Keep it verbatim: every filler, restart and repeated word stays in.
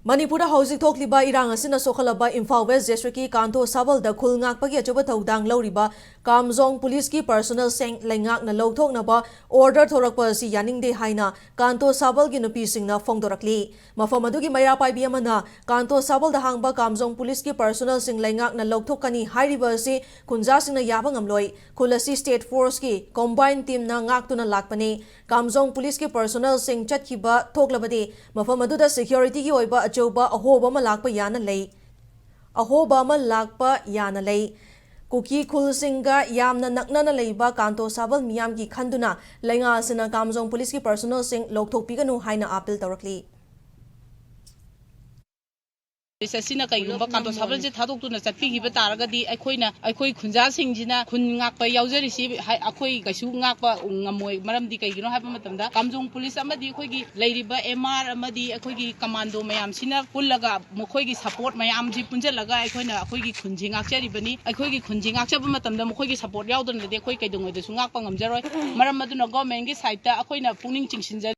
ꯃꯅꯤꯄꯨꯔꯗ ꯍꯧꯖꯤꯛ ꯊꯣꯛꯂꯤꯕ ꯏꯔꯥꯡ ꯑꯁꯤꯅ ꯁꯣꯛꯍꯜꯂꯕ ꯏꯝꯐꯥꯜ ꯋꯦꯁ ꯗꯤꯁꯇ꯭ꯔꯤꯛꯀꯤ ꯀꯥꯟꯇꯣ ꯁꯥꯕꯜꯗ ꯈꯨꯜ ꯉꯥꯛꯄꯒꯤ ꯑꯆꯧꯕ ꯊꯧꯗꯥꯡ ꯂꯧꯔꯤꯕ ꯀꯥꯝꯖꯣꯡ ꯄꯨꯂꯤꯁꯀꯤ ꯄꯔꯁꯣꯅꯦꯜꯁꯤꯡ ꯂꯩꯉꯥꯛꯅ ꯂꯧꯊꯣꯛꯅꯕ ꯑꯣꯔꯗꯔ ꯊꯣꯔꯛꯄ ꯑꯁꯤ ꯌꯥꯅꯤꯡꯗꯦ ꯍꯥꯏꯅ ꯀꯥꯟꯇꯣ ꯁꯥꯕꯜꯒꯤ ꯅꯨꯄꯤꯁꯤꯡꯅ ꯐꯣꯡꯗꯣꯔꯛꯂꯤ꯫ ꯃꯐꯝ ꯑꯗꯨꯒꯤ ꯃꯩꯔꯥ ꯄꯥꯏꯕꯤ ꯑꯃꯅ ꯀꯥꯟꯇꯣ ꯁꯥꯕꯜꯗ ꯍꯥꯡꯕ ꯀꯥꯝꯖꯣꯡ ꯄꯨꯂꯤꯁꯀꯤ ꯄꯔꯁꯣꯅꯦꯜꯁꯤꯡ ꯂꯩꯉꯥꯛꯅ ꯂꯧꯊꯣꯛꯀꯅꯤ ꯍꯥꯏꯔꯤꯕ ꯑꯁꯤ ꯈꯨꯟꯖꯥꯁꯤꯡꯅ ꯌꯥꯕ ꯉꯝꯂꯣꯏ꯫ ꯈꯨꯜ ꯑꯁꯤ ꯁ꯭ꯇꯦꯠ ꯐꯣꯔꯁꯀꯤ ꯀꯣꯝꯕꯥꯏꯟ ꯇꯤꯝꯅ ꯉꯥꯛꯇꯨꯅ ꯂꯥꯛꯄꯅꯤ꯫ ꯀꯥꯝꯖꯣꯡ ꯄꯨꯂꯤꯁꯀꯤ ꯄꯔꯁꯣꯅꯦꯜꯁꯤꯡ ꯆꯠꯈꯤꯕ ꯊꯣꯛꯂꯕꯗꯤ ꯃꯐꯝ ꯑꯗꯨꯗ ꯁꯦꯀ꯭ꯌꯨꯔꯤꯇꯤꯒꯤ ꯑꯣꯏꯕ ꯑꯆꯧꯕ ꯑꯍꯣꯕ ꯑꯃ ꯂꯥꯛꯄ ꯌꯥꯅ ꯂꯩ꯫ ꯑꯍꯣꯕ ꯑꯃ ꯂꯥꯛꯄ ꯌꯥꯅ ꯂꯩ꯫ ꯀꯨꯀꯤ ꯈꯨꯜꯁꯤꯡꯒ ꯌꯥꯝꯅ ꯅꯛꯅꯅ ꯂꯩꯕ ꯀꯥꯟꯇꯣ ꯁꯥꯕꯜ ꯃꯤꯌꯥꯝꯒꯤ ꯈꯟꯗꯨꯅ ꯂꯩꯉꯥꯛ ꯑꯁꯤꯅ ꯀꯥꯝꯖꯣꯡ ꯄꯨꯂꯤꯁꯀꯤ ꯄꯔꯁꯣꯅꯦꯜꯁꯤꯡ ꯂꯧꯊꯣꯛꯄꯤꯒꯅꯨ ꯍꯥꯏꯅ ꯑꯥꯄꯤꯜ ꯇꯧꯔꯛꯂꯤ꯫ ꯄꯨꯂꯤꯁ ꯑꯁꯤꯅ ꯀꯩꯒꯨꯝꯕ ꯀꯥꯟꯇꯣ ꯁꯥꯕꯜꯁꯦ ꯊꯥꯗꯣꯛꯇꯨꯅ ꯆꯠꯄꯤꯈꯤꯕ ꯇꯥꯔꯒꯗꯤ ꯑꯩꯈꯣꯏꯅ, ꯑꯩꯈꯣꯏ ꯈꯨꯟꯖꯥꯁꯤꯡꯁꯤꯅ ꯈꯨꯟ ꯉꯥꯛꯄ ꯌꯥꯎꯖꯔꯤꯁꯤ ꯍꯥꯏ-, ꯑꯩꯈꯣꯏ ꯀꯩꯁꯨ ꯉꯥꯛꯄ ꯉꯝꯃꯣꯏ꯫ ꯃꯔꯝꯗꯤ ꯀꯩꯒꯤꯅꯣ ꯍꯥꯏꯕ ꯃꯇꯝꯗ ꯀꯥꯝꯖꯣꯡ ꯄꯨꯂꯤꯁ ꯑꯃꯗꯤ ꯑꯩꯈꯣꯏꯒꯤ ꯂꯩꯔꯤꯕ ꯑꯦꯝ ꯑꯥꯔ ꯑꯃꯗꯤ ꯑꯩꯈꯣꯏꯒꯤ ꯀꯃꯥꯟꯗꯣ ꯃꯌꯥꯝꯁꯤꯅ ꯄꯨꯜꯂꯒ ꯃꯈꯣꯏꯒꯤ ꯁꯄꯣꯔꯠ ꯃꯌꯥꯝꯁꯤ ꯄꯨꯟꯁꯤꯜꯂꯒ ꯑꯩꯈꯣꯏꯅ ꯑꯩꯈꯣꯏꯒꯤ ꯈꯨꯟꯁꯤ ꯉꯥꯛꯆꯔꯤꯕꯅꯤ꯫ ꯑꯩꯈꯣꯏꯒꯤ ꯈꯨꯟꯁꯤ ꯉꯥꯛꯆꯕ ꯃꯇꯝꯗ ꯃꯈꯣꯏꯒꯤ ꯁꯄꯣꯔꯠ ꯌꯥꯎꯗꯅꯗꯤ ꯑꯩꯈꯣꯏ ꯀꯩꯗꯧꯉꯩꯗꯁꯨ ꯉꯥꯛꯄ ꯉꯝꯖꯔꯣꯏ꯫ ꯃꯔꯝ ꯑꯗꯨꯅ ꯒꯣꯔꯃꯦꯟꯒꯤ ꯁꯥꯏꯠꯇ ꯑꯩꯈꯣꯏꯅ ꯄꯨꯛꯅꯤꯡ ꯆꯤꯡꯁꯤꯟꯖꯔꯤ꯫